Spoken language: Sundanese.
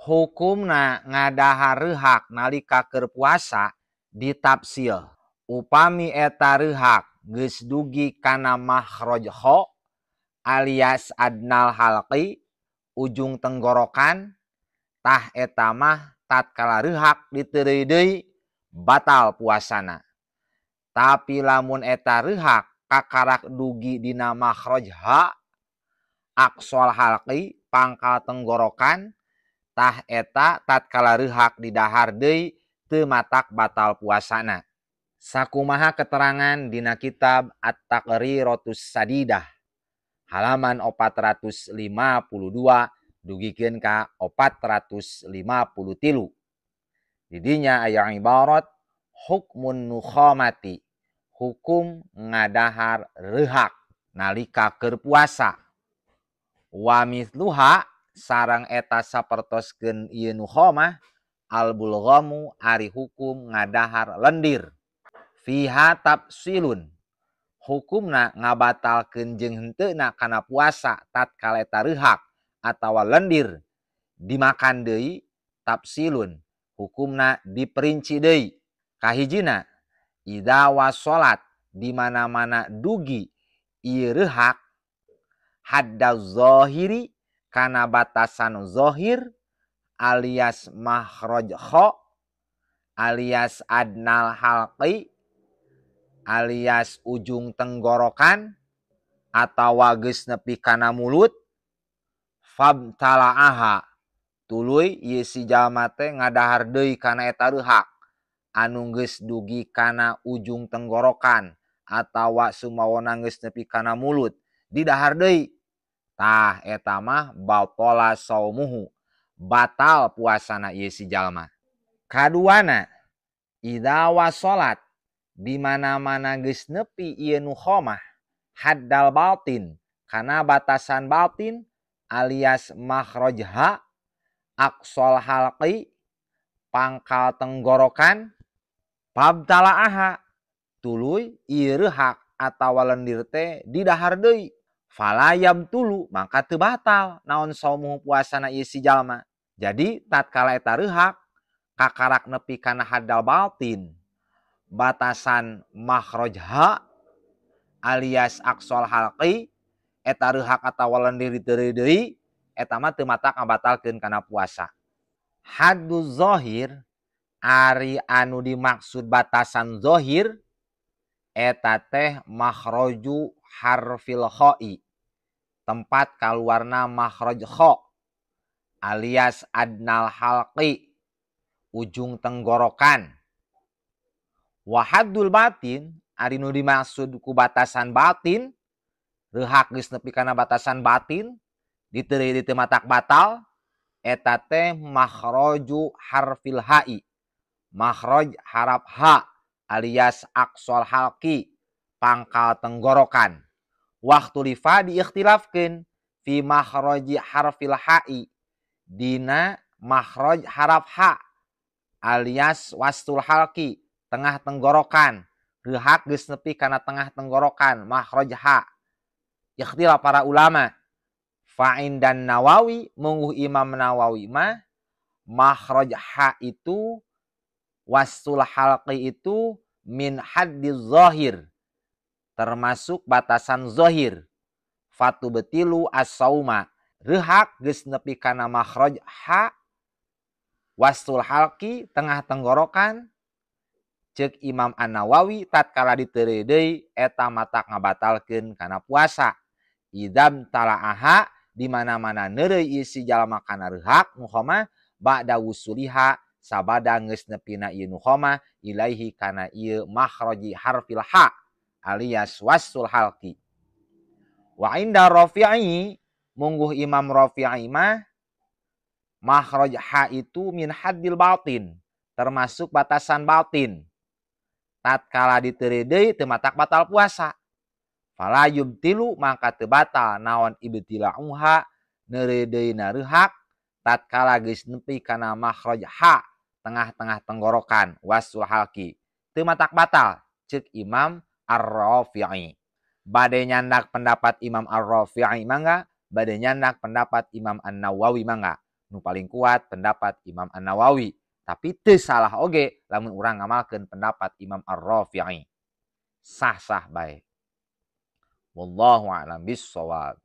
Hukumna ngadahar reuhak nalika keur puasa ditafsil. Upami eta reuhak geus dugi kana makhraj kho alias adnal halqi, ujung tenggorokan, tah eta mah tatkala reuhak diteureuy deui batal puasana. Tapi lamun eta reuhak kakarak dugi dina makhraj ha aqsal halqi, pangkal tenggorokan, tah eta tatkala reuhak didahar deui teu matak batal puasana. Sakumaha keterangan dina kitab At-Taqriratus Sadidah halaman 452 dugikeun ka 453. Di dinya aya ibarat hukmun nukhamati, hukum ngadahar reuhak nalika keur puasa. Wa mithluha sareng eta sapertoskeun ieu nukhamah al-bulghamu ari hukum ngadahar lendir. Fiha tafsilun, hukumna ngabatalkeun jeung henteuna kana puasa tatkala eta reuhak atawa lendir dimakan deui, tafsilun hukumna diperinci deui. Kahijina idza wasolat, di mana-mana dugi ieu reuhak hadda zahiri kana batasan zahir alias makhraj kho alias adnal halqi alias ujung tenggorokan atawa geus nepi kana mulut, fabtalaaha tuluy ieu si jalma teh ngadahar deui kana eta reuhak anu geus dugi kana ujung tenggorokan atawa sumawona geus nepi kana mulut didahar deui, tah eta mah batala saumuhu, batal puasana ieu si jalma. Kaduana idza wasolat, di mana-mana geus nepi ieu nukhamah haddal batin kana batasan batin alias makhraj ha aqsal halqi, pangkal tenggorokan, fabtalaaha tuluy ieu reuhak atawa lendir teh didahar deui, falayam tulu mangka teu batal naon saumuhu puasana ieu si jalma. Jadi tatkala eta reuhak kakarak nepi kana haddal batin batasan makhraj ha alias aqsal halqi, eta reuhak atawa lendir diteureuy deui, eta mah teu matak ngabatalkeun kana puasa. Haddu zahir ari anu dimaksud batasan zahir eta teh makhraju harfil kha'i, tempat kaluarna makhraj kha alias adnal halqi, ujung tenggorokan. Wa haddul batin ari nu dimaksud ku batasan batin, reuhak geus nepi kana batasan batin diteureuy teu matak batal, eta teh makhraju harfil ha'i, makhraj haraf ha alias aqsal halqi, pangkal tenggorokan. Waktu lifa diikhtilafkeun fi makhraji harfil ha'i, dina makhraj haraf ha alias wastul halqi, tengah tenggorokan. Reuhak geus nepi kana tengah tenggorokan makhraj ha. Ikhtilaf para ulama. Fa'in dan Nawawi, mungguh Imam Nawawi mah makhraj ha itu wastul halqi itu min haddi zahir, termasuk batasan zahir. Fatu betilu as-sauma, reuhak geus nepi kana makhraj ha wastul halqi, tengah tenggorokan, ceuk Imam An-Nawawi tatkala diteureuy deui eta matak ngabatalkeun kana puasa. Idam talaaha, di mana-mana neureuy ieu si jalma kana reuhak nukhamah ba'da wusuliha sabada geus nepina ieu nukhamah ilaihi kana ieu makhraji harfil ha alias wastul halqi. Wa inda Rafi'i, mungguh Imam Rafi'i mah makhraj ha itu min haddil batin, termasuk batasan batin. Tatkala diteureuy deui teu matak batal puasa. Fala yubtilu mangka teu batal naon ibtila'uha neureuy deui na reuhak tatkala geus nepi kana makhraj ha, tengah-tengah tenggorokan wasul halqi, teu matak batal ceuk Imam Ar-Rafi'i. Bade nyandak pendapat Imam Ar-Rafi'i mangga, bade nyandak pendapat Imam An-Nawawi mangga. Nu paling kuat pendapat Imam An-Nawawi, tapi teu salah oge lamun urang ngamalkeun pendapat Imam Ar-Rafi'i. Sah-sah bae. Wallahu a'lam bissawab.